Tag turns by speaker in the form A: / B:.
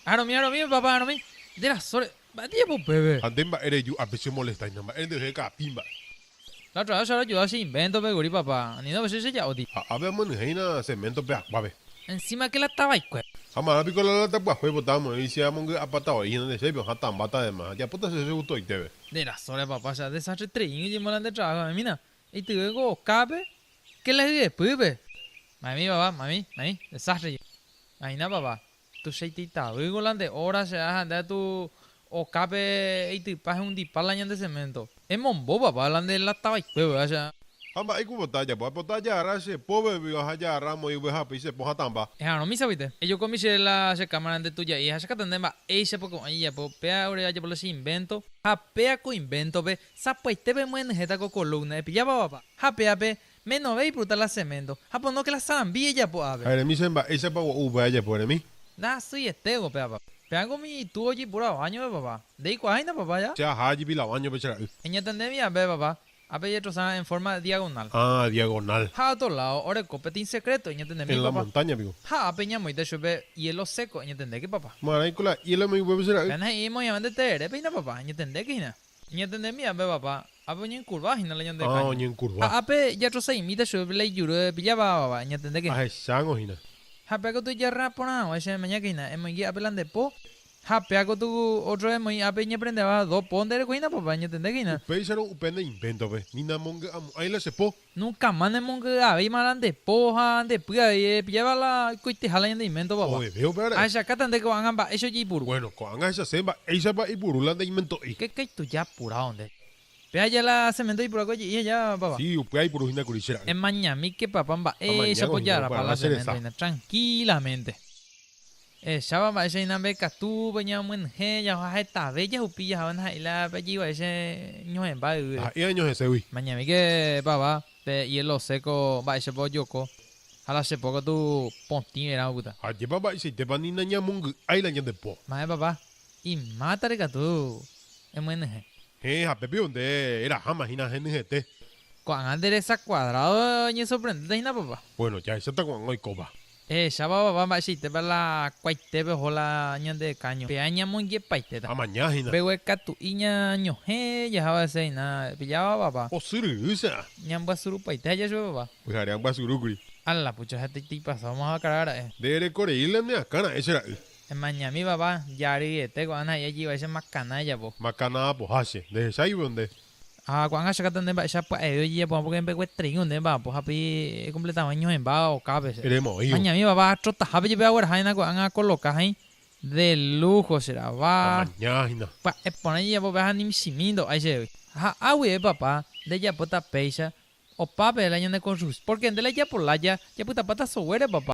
A: Aromi, aromi, papá, aromi. De la sore. Mba'e japo upépe.
B: Ha nde mba'e reju ápe che molesta hína, mba'e nde oheka api mba'e.
A: La otra vez che ayuda che invento pe kuri papá, ani no che cheja'óti.
B: Ha ápe amyenyhẽ hína cemento pe akuápe.
A: Encima que la tavaikue.
B: Ha marã piko la lata pyahu aipota amoĩ che amongy'apáta voi hína nde chépe hatãmbáta además, ajapóta che che gustoitépe.
A: Nde rasóre papá, che desastre treígui oñemoĩ la nde trabajo aimína. Eityve ko okápe, que la hyepýpe. Mami papá, mami, mami, desastre je. Aína papá, Tuichaiteitavýngo la nde óra che ha nde tu okápe eitypa ehundipa la ñande cemento. Emombo papá la nde lata vaikue upéva che ha.
B: Ha mba'éiko pota ajapo? Aipota ajagarra che pópe piko ha ajagarra amoĩ upe hape che po hatãmba.
A: Eha'arõ misaguite. Ejokomi che la che cámara nde tuja'i ha che katu nde mba'éichapa ko'ã ijapo péa ore ajapo la che invento. Ha péa ko invéntope sapy'aitépe emyenyhẽta ko columna epillápa papá. Ha péape Menove ipruta la cemento, ha pono que la sarambi ejapo ave.
B: Ha eremi che mba'éichapa gua'u upe ajapo eremi.
A: Ndahasýiete ko péva papa. Péango umi itúva ojeipura baño-pe papa. Ndeikuaa hína papa ja.
B: Che aha jepi la baño-pe che ra'y.
A: Eñatendemi ave papa, ápe ejetrosarã en forma diagonal.
B: Ah, diagonal.
A: Ha otro lado oreko peteĩ secreto, eñatendemi
B: En la
A: papa.
B: montaña piko.
A: Ha ápe ñamoĩta chupe hielo seco, eñatendéke papa.
B: Marãiko la hielo omoĩ upépe che ra'y.
A: Péa he'i emoĩave nde tererépe hína papa, eñatendéke hína. Ñatendemi ápe papá, ápe oñenkurva hína la ñande
B: Ah,
A: caño.
B: oñenkurva.
A: Ha ápe jatrosaimíta chupe la ijuru epilláva papá, ñatendéke.
B: Ahechángo hína.
A: Ha péa katu ijarra porã hag̃ua che mañáke hína, emoinge ápe la nde po, ha péa katu otro emoĩ ápe iñeprendéva do po nde reko hína papá, ñatendéke hína.
B: Upéicharõ upe ne invéntope, ni namongy'amo'ãi la che po.
A: Nunca más nemongy'avéima la nde po ha nde py avei epilláva la oikoiteha la ñande invénto papá.
B: Oveve upévare.
A: Ahechakáta nde ko'ág̃a mba'éicha ojeipuru.
B: Bueno, ko'ág̃a ahechase mba'éichapa ipuru la nde invento'i.
A: Ke kaituja apurado nde. Pe aja la cemento oipuru akue oje'i aja papá.
B: Sí, upéva aipuru hína kuri che ra'y.
A: Emañamíke papá mba'éichapa
B: Amañávo hína
A: ojarapa
B: upearã
A: la
B: che
A: cemento
B: resa.
A: hína tranquilamente. Ehecháva mba'éicha hína mbekatu pe ñamyenyhẽ jaha hetave jahupi jahave ndaha'éi la pe jyvai che ñohẽmba yvýre.
B: Ndaha'éi añohẽségui.
A: Mañamíke pava pe hielo seco mba'éichapa ojoko ha la che po katu potĩ verã opyta.
B: Ajépa mba'eichaitépa ni nañamongy'ái la ñande po.
A: Ma'ẽ papa, imátare katu emyenyhẽ.
B: Héẽ ha pépe nde eraháma hína henyhẽte.
A: Ko'ág̃a nde resa cuadrado oñesorprendéta hína papa.
B: Bueno, jahecháta ko'ág̃a oikóva.
A: Ehechápa baba mba'eichaitépa la kuaitépe oho la ñande káño. Péa ñamoingepaitéta.
B: Amaña hína.
A: Mbeguekatu'i ñañohẽ jaháva hese hína. Epilláva baba.
B: Osyryry che ã.
A: Ñambyasurupaite aja chupe baba.
B: Pyhare ambyasuru kuri.
A: Ala pucha hetaite ipasávo akara ra'e.
B: Nde rekorei la ne akã ra'e che ra'y.
A: Emañami baba, jaryiete ko'ág̃a he'i ajiva che makana ejapo.
B: Makana apoha che. Ndehecháivo nde.
A: Ha ko'ág̃a che katu nde mba'éicha pya'eve ojejapo porque mbeguetereígui nde mba'apo ha pe ecompleta hag̃ua iñohẽmba okápe che.
B: Remoĩvo.
A: Mañami baba atrotahápe jepe agueraha hína ko'ág̃a acoloca hãi de lujo che rava.
B: Amaña hína.
A: Pya'e porã jejapo pe ha ni michĩmi ndo'ái chehegui. Ha águive papá ndejapóta péicha opa peve la ñane construcción porque nde la ejapo lája japytapáta soguére papá.